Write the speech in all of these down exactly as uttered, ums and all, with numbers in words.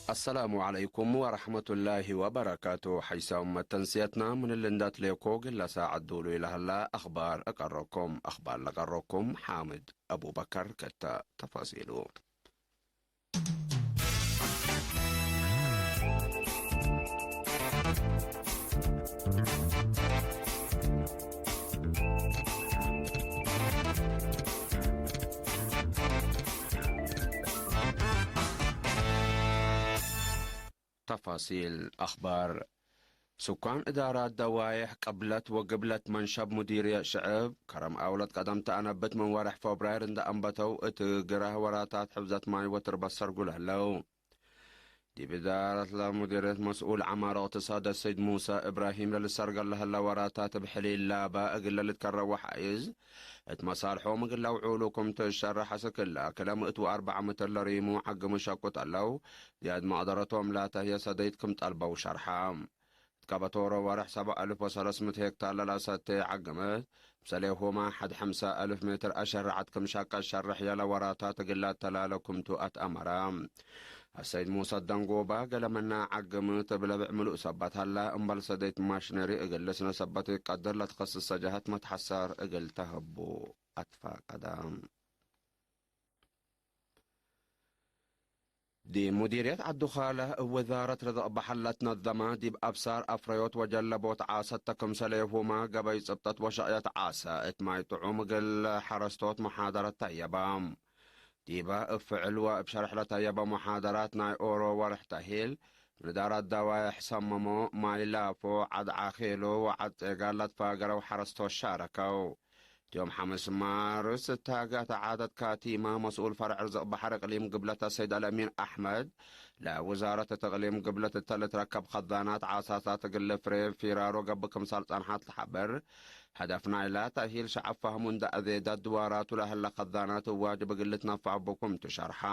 አሰላሙ ዐለይኩም ወረሕመቱላሂ ወበረካቱ። ሐይሳም መተንስየትና ምን እሊ እንዳትሌኮ ግለ ሳዐት ዱሉ ኢለሀላ አኽባር እቀረኩም። አኽባር ለቀረኩም ሓምድ አቡበከር። ከተ ተፋሲሉ። ተፋሲል አኽባር። ሱካን እዳራት ደዋይሕ ቅብለት ወግብለት መንሸብ ሙዲርየት ሽዕብ ከረም አውለት ቀደም ተአነብት ምን ወርሕ ፎብራይር እንደ አንበተው እት ግራህ ወራታት ሕፍዘት ማይ ወትርበት ሰርጉ ለህለው። ዲብ እዳረት ለሙዲርየት መስኡል ዐማር እቅትሳድ አሰይድ ሙሰ እብራሂም ለልሰርገል ለህለ ወራታት እብ ሕሊል ላበ እግለ ልትከረው ወሓይዝ እት መሳልሖም እግል ለውዑሉ ክም ትሸረሕ አስክለ ክለ ምእት ወአርበዕ ምትር ለሪሙ ዐግም ሸቁት አለው። ዝያድ መቅደረቶም ላተ ህዬ ሰደይት ክም ጠልበው ሸርሐ። እት ቀበቶሮ ወርሕ ሰብዕ አልፍ ወሰለስ ምእት ሄክታር ለላሰቴ ዐግምት፣ ምሰሌሁመ ሐድ ሐምሳ አልፍ ሜትር አሸርዐት ክም ሸቀ ሸርሕ የለ ወራታት እግል ለአተላለ ክምቱ አትአመረ። አሰይድ ሙሰ ደንጎባ ገለ ምነ ዐግምት እብ ለብዕ ምሉእ ሰበት ሀለ፣ እምበል ሰደይት ማሽነሪ እግል ልስነ ሰበት ኢቀድር ለትከስሰ ጀሀት መትሐሰር እግል ተሀቡ አትፋቀደ። ዲብ ሙዲርየት ዐዱ-ካለ እብ ውዛረት ርዝቅ በሐር ለትነዘመ ዲብ አብሳር አፍረዮት ወጀለቦት ዓሰ ተ፣ ክምሰሌሁመ ገበይ ጽብጠት ወሸቅየት ዓሰ እት ማይ ጥዑም እግል ሐረስቶት መሓደረት ተየበ። ዲበ እብ ፍዕል ወእብ ሸርሕ ለተየበ መሓደራት ናይ ኦሮ ወርሕ ተሂል፣ ምን እዳራት ደዋይሕ ሰመሞ፣ ማይ ላፎ፣ ዐድ ዓኼሎ ወዐድ ጼጋር ለትፋገረው ሐረስቶት ሻረከው። ዮም ሐምስ ማርስ፣ እት ሀጋተ ዓደት ካቲማ መስኡል ፈርዕ ርዝቅ በሐር እቅሊም ግብለት አሰይድ አልአሚን አሕመድ፣ ለውዛረት እት እቅሊም ግብለት እተ ልትረከብ ከዛናት ዓሳሳት እግል ልፍሬ ፊራሮ ገብእ ክምሰል ጸንሐት ለሐብር፣ ሀደፍ ናይላ ተእሂል ሸዐብ ፈህሙ እንደ አዜደ ድዋራቱ ለህለ ከዛናት ዋጅብ እግል ልትነፈዕ እቡ ክምቱ ሸርሐ።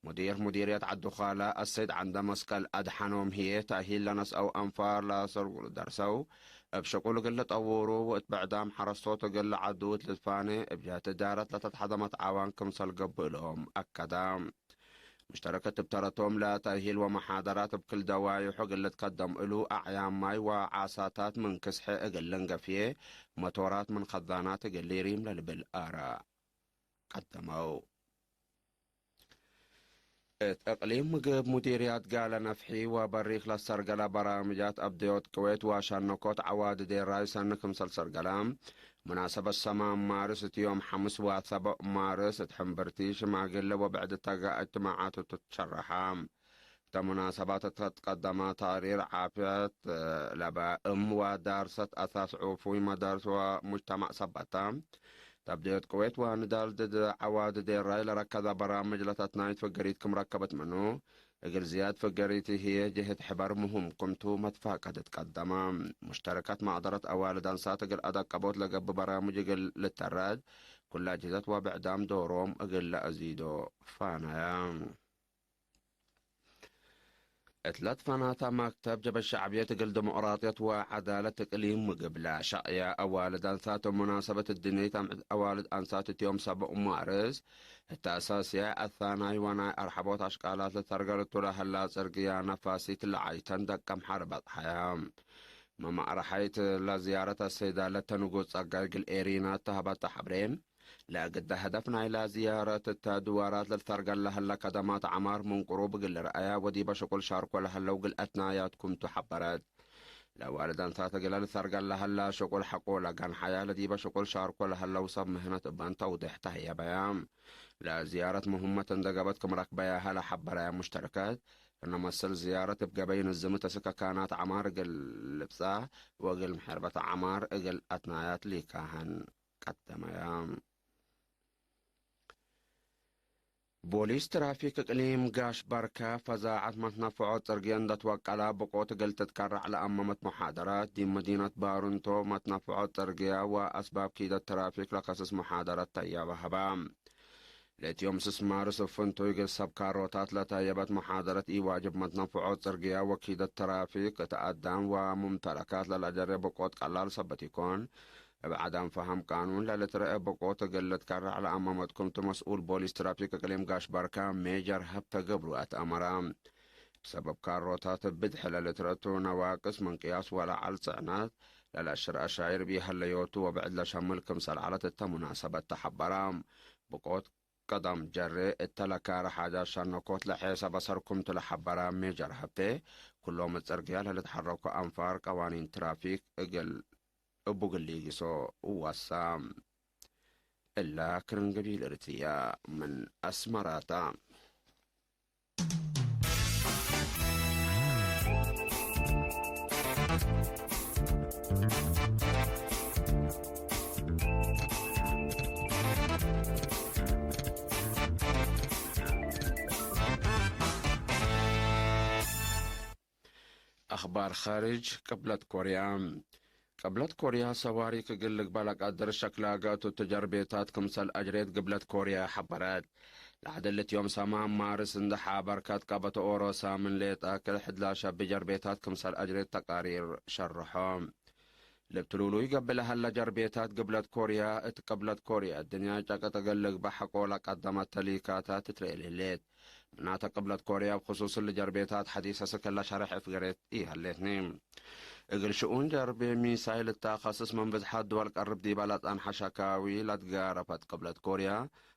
ሙዲር ሙዲርየት ዐዱ-ካለ አሰይድ ዐንደ መስቀል አድሐኖም ህዬ፣ ተእሂል ለነስአው አንፋር ለሰርጉ ደርሰው፣ እብ ሽቁል እግል ልጠውሩ ወእት ብዕዳም ሐረስቶት እግል ለዐዱ እት ልትፋኔ፣ እብ ጀህት እዳረት ለተትሐዘመት አዋን ክምሰል ገብእ እሎም አከደ። ሙሽተረከት እብ ተረቶም ለተእሂል ወመሓደራት እብ ክል ደዋይሑ እግል ልትከደም እሉ፣ አዕያም ማይ ወዓሳታት ምን ክስሐ እግል ልንገፍዬ፣ መቶራት ምን ከዛናት እግል ሊሪም ለልብል አረ ቀደመው። እት እቅሊም ምግብ ሙዲርያት ጋለ ነፍሒ ወበሪክ ለሰርገለ በራምጃት አብደዮት ቅዌት ወአሻነኮት ዐዋድዴ ራይ ሰኒ ክምሰል ሰርገለ፣ ሙናሰበት ሰማን ማርስ እት ዮም ሐምስ ወሰብዕ ማርስ እት ሕምብርቲ ሽማግለ ወብዕድ ተጋ እጅትማዓት ትትሸረሐ። እተ ሙናሰባት እት ትትቀደመ ተቅሪር ዓፍየት ለበ እም ወዳርሰት አሳስ ዑፉይ መዳርስ ወሙጅተማዕ ሰበት ተ። ተብድዮት ቅዌት ወንዳል ድድ ዐዋድዴ ራይ ለረከዘ በራምጅ ለተትናይት ፍገሪት ክም ረከበት ምኑ፣ እግል ዝያድ ፍገሪት ህዬ ጀህት ሕበር ምሁም ክምቱ መትፋቀድ ትቀደመ። ሙሽተረከት ማቅደረት አዋልድ አንሳት እግል አደቀቦት ለገብእ በራምጅ እግል ልተረድ፣ ኩለ ጅህደት ወብዕዳም ዶሮም እግል ለአዚዶ ፋነየ። እት ለትፈናተ መክተብ ጀብህት ሸዕብየት እግል ዲሞቅራጥየት ወዐዳለት እቅሊም ምግብ ለሸቅየ አዋልድ አንሳት፣ ሙናሰበት እድንየት አምዕል አዋልድ አንሳት እት ዮም ሰብዕ ማርስ፣ እት አሳስየ አታናይ ወናይ አርሐቦት አሽቃላት ልተርገል እቱ ለሀላ ጽርግያ ነፋሲት ለዓይተን ደቀም ሐር በጽሐየ። መማዕረሐይት ለዝያረት አሰይዳለት ንጉስ ጸጋይ እግል ኤሪና ተሀበተ ሐብሬ፣ ለእግደ ሀደፍ ናይላ ዝያረት እተ ድዋራት ለልተርገል ለሀለ ከደማት ዐማር ምን ቅሩብ እግል ልርአያ ወዲበ ሽቁል ሻርኮ ለሀለው እግል አትናያት ክምቱ ሐበረት። ለዋልድ አንሳት እግለ ልተርገል ለሀላ ሽቁል ሐቆ ለገንሐያ ለዲበ ሽቁል ሻርኮ ለሀለው ሰብ ምህነት እበን ተውዴሕ ተህየበያ። ለዝያረት ሙህመት እንደ ገብአት ክም ረክበያሀ ለሐበረያ ሙሽተረከት፣ እነ መሰል ዝያረት እብ ገበይ ንዝምት እስከ ካናት ዐማር እግል ልብጻ ወእግል ምሕርበት ዐማር እግል አትናያት ሊካህን ቀደመያ። ቦሊስ ትራፊክ እቅሊም ጋሽ በርከ ፈዛዐት መትነፍዖት ጽርግየ እንደ ትወቀላ ብቆት እግል ትትከረዕ ለአመመት መሓደረት፣ ዲብ መዲነት ባሩንቶ መትነፍዖት ጽርግየ ወአስባብ ኪደት ትራፊክ ለከስስ መሓደረት ተየበ ሀበ። ለእት ዮም ስስ ማርስ እብ ፍንቱይ እግል ሰብ ካሮታት ለተየበት መሓደረት፣ ኢዋጅብ መትነፍዖት ጽርግየ ወኪደት ትራፊክ እት አዳም ወሙምተለካት ለለጀሬ ብቆት ቀላል ሰበት ኢኮን፣ እብ ዐዳም ፈሀም ቃኑን ለልትረአ ብቆት እግል ልትከረዕ ለአመመት ክምቱ መስኡል ቦሊስ ትራፊክ እቅሊም ጋሽ በርከ ሜጀር ሀብተ ገብሩ አትአመረ። ሰበብ ካሮታት ብድሕ ለልትረቱ ነዋቅስ ምን ቅያስ ወለዐል ጽዕነት ለለአሽር አሻይር ቢሀለዮቱ ወብዕድ ለሸምል ክምሰል ዐለት እተ ሙናሰበት ተሐበረ። ብቆት ቀዳም ጀሬ እተ ለካረ ሓጃት ሸነኮት ለሔሰብ አሰርኩም ቱ ለሐበረ ሜጀር ሀብቴ፣ ኩሎም እብ ጽርግያ ለልትሐረኩ አንፋር ቀዋኒን ትራፊክ እግል እቡ ግል ኢጊሶ ወሳ። እለ ክርን ገቢል እርትርያ ምን አስመራታ። አኽባር ኻርጅ። ቅብለት ኮርያ። ቅብለት ኮርያ ሰዋሪክ እግል ልግበእ ለቀድር ሸክለ ገእቱ እቱ ጀርቤታት ክምሰል አጅሬት ግብለት ኮርያ ሐበረት። ለዐድ እልት ዮም ሰማን ማርስ እንዴ ሐበርከት ቀበት ኦሮ ሳምን ሌጠ ክል ሕድ ለአሸቢ ጀርቤታት ክምሰል አጅሬት ተቃሪር ሸርሖ። ለብትሉሉይ ገብእ ለሀለ ጀርቤታት ግብለት ኮርያ፣ እት ቅብለት ኮርያ፣ እድንያ ጨቅጥ እግል ልግበእ ሐቆ ለቀደመት ተሊካታት ትትርኤ ለህሌት። ምናተ ቅብለት ኮርያ፣ እብ ክሱስ እሊ ጀርቤታት ሐዲስ አስክ ለሸርሕ እፍገሬት ኢሀሌትኒ። እግል ሽኡን ጀርቤ ሚሳይል እተ ከስስ ምን ብዝሐት ድወል ቀርብ ዲበ ለጸንሐ ሸካዊ ለትጋረፈት ቅብለት ኮርያ፣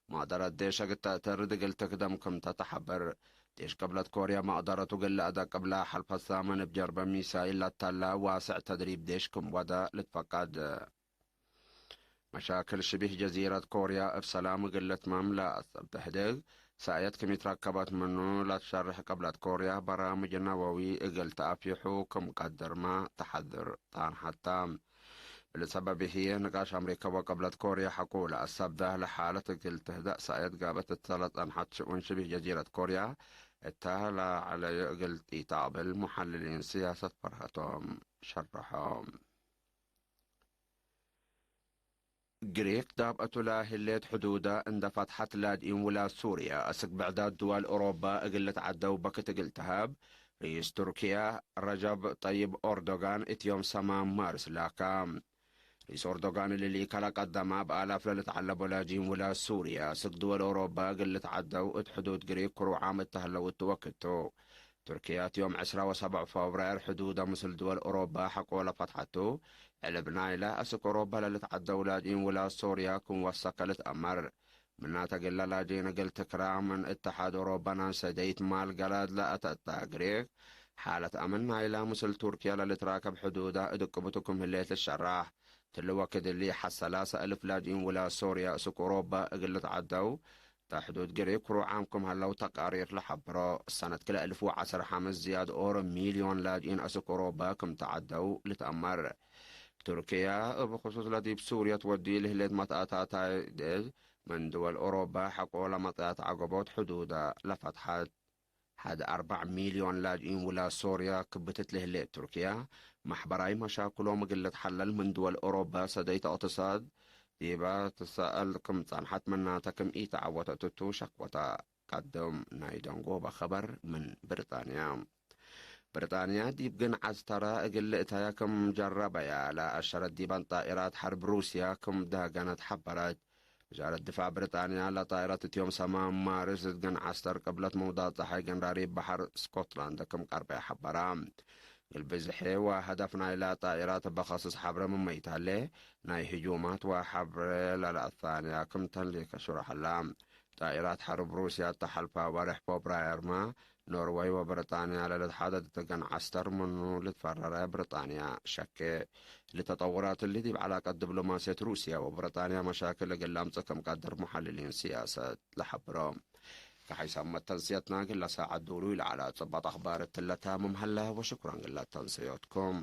መቅደረት ዴሸ እግል ተእተርድ እግል ትክደም ክምተ ተሐብር። ዴሽ ቅብለት ኮርያ መቅደረቱ እግል ለአደቅብ ለሐልፈ ሳምን እብ ጀርበ ሚሳይል ለተለ ዋስዕ ተድሪብ ዴሽ ክም ወደ ልትፈቀድ። መሻክል ሽቢህ ጀዚረት ኮርያ እብ ሰላም እግል ልትመም ለአሰብ ተህድግ ሰእየት ክም ኢትረከበት ምኑ ለትሸርሕ ቅብለት ኮርያ በራምጅ ነወዊ እግል ተአፊሑ ክም ቀድርመ ተሐድር ጣንሐታ። እሊ ሰበብ ህዬ፣ ንቃሽ አምሪከ ወቅብለት ኮርያ ሐቆ ለአሰብዳህ ለሓለት እግል ትህደእ ሰእየት ጋብት እተ ለጸንሐት ሽኡን ሽቢህ ጀዚረት ኮርያ እተ ለዐለዩ እግል ኢተቅብል ሙሐልሊን ስያሰት ፈርሀቶም ሸርሖም። ግሪክ ዳብአቱ ለህሌት ሕዱደ እንደ ፈትሐት ላጅኢን ውላድ ሱርያ አስክ ብዕዳት ድዋል ኦሮባ እግል ልትዐደው በክት እግል ተሀብ፣ ርኢስ ቱርክያ ረጀብ ጠይብ ኦርዶጋን እት ዮም ሰማን ማርስ ላካ። ርኢስ ኦርዶጋን እሊ ሊከ ለቀደመ፣ እብ አላፍ ለልትዐለቦ ላጅኢን ውላድ ሱርያ አስክ ድወል ኦሮባ እግል ልትዐደው እት ሕዱድ ግሪክ ክሩዕ ዓም እተ ህለው እቱ ወክድ ቱ። ቱርክየ እት ዮም ዕስራ ወሰብዕ ፎብራየር ሕዱደ ምስል ድወል ኦሮባ ሐቆ ለፈትሐቱ፣ ዕልብ ናይለ አስክ ኦሮባ ለልትዐደው ላጅኢን ውላድ ሶርያ ክም ወሰከ ልትአመር። ምናተ እግለ ላጅኢን እግል ትክራ ምን እተሓድ ኦሮባ ናሰደይት ማል ገለድ ለአተተ ግሪክ፣ ሓለት አምን ናይለ ምስል ቱርክየ ለልትራከብ ሕዱደ እድቅብቱ ክም ህሌት ልሸራሕ። ትሊ ወክድ እሊ፣ ሐሰላሰ እልፍ ላጅኢን ውላድ ሶርያ አስክ ኦሮባ እግል ልትዐደው፣ እተ ሕዱድ ግሪክ ክሩዕ ዓም ክም ሀለው ተቃሪር ለሐብሮ። ሰነት ክልኤ እልፍ ወዐሰር ሐምስ ዝያድ ኦሮ ሚልዮን ላጅኢን አስክ ኦሮባ ክም ተዐደው ልትአመር። ቱርክያ እብ ክሱስ ለዲብ ሱርየ ትወዲ ለህሌት መትአታታይ ምን ድወል ኦሮባ ሐቆ ለመጽአት ዐገቦት ሕዱደ ለፈትሐት። ሐድ አርበዕ ሚልዮን ላጅኢን ውላድ ሶርያ ክብትት ለህሌት ቱርክያ፣ መሕበራይ መሻክሎም እግል ልትሐለል ምን ድወል ኦሮባ ሰደይት እቅትሳድ ዲበ ትሰአል ክም ጸንሐት ምናተ ክም ኢተዐወተት እቱ ሸክወተ። ቀድም ናይ ደንጎበ ኸበር ምን ብሪጣንያ። ብሪጣንያ ዲብ ግንዐት ተረ እግል ልእተየ ክም ጀረበየ ለአሸረት ዲበን ጣኢራት ሐርብ ሩስያ ክም ደሀገነት ሐበረት። ውዛረት ድፋዕ ብሪጣንያ ለጣኢራት እት ዮም ሰማን ማርስ እት ግንዐት ተር ቅብለት መውዳቅ ጸሓይ ገንራሪብ በሐር ስኮትላንድ ክም ቀርበየ ሐበረ። እግል ብዝሔ ወሀደፍ ናይለ ጣኢራት እበ ከስስ ሐብረ ምመ ኢተሀሌ፣ ናይ ህጁማት ወሐብረ ለለአሳንያ ክም ተን ሊከ ሹረሐላ። ጣኢራት ሐርብ ሩስያ እተ ሐልፈ ወሬሕ ፎብራየርመ፣ ኖርወይ ወብሪጣንያ ለልትሓደድ እት ገንዐት ተር ምኑ ልትፈረረ ብሪጣንያ ሸኬ። እሊ ተጠውራት እሊ ዲብ ዐላቀት ድብሎማስየት ሩስያ ወብሪጣንያ መሻክል እግል ለአምጽእ ክም ቀድር ሙሐልሊን ስያሰት ለሐብሮ። ከሐይሳም መተንስየትና እግለ ሳዐት ዱሉይ ለዐለ ጽባጥ አኽባር እትለ ታምም ሀለ፣ ወሽኩረን እግለ ተንስዮትኩም።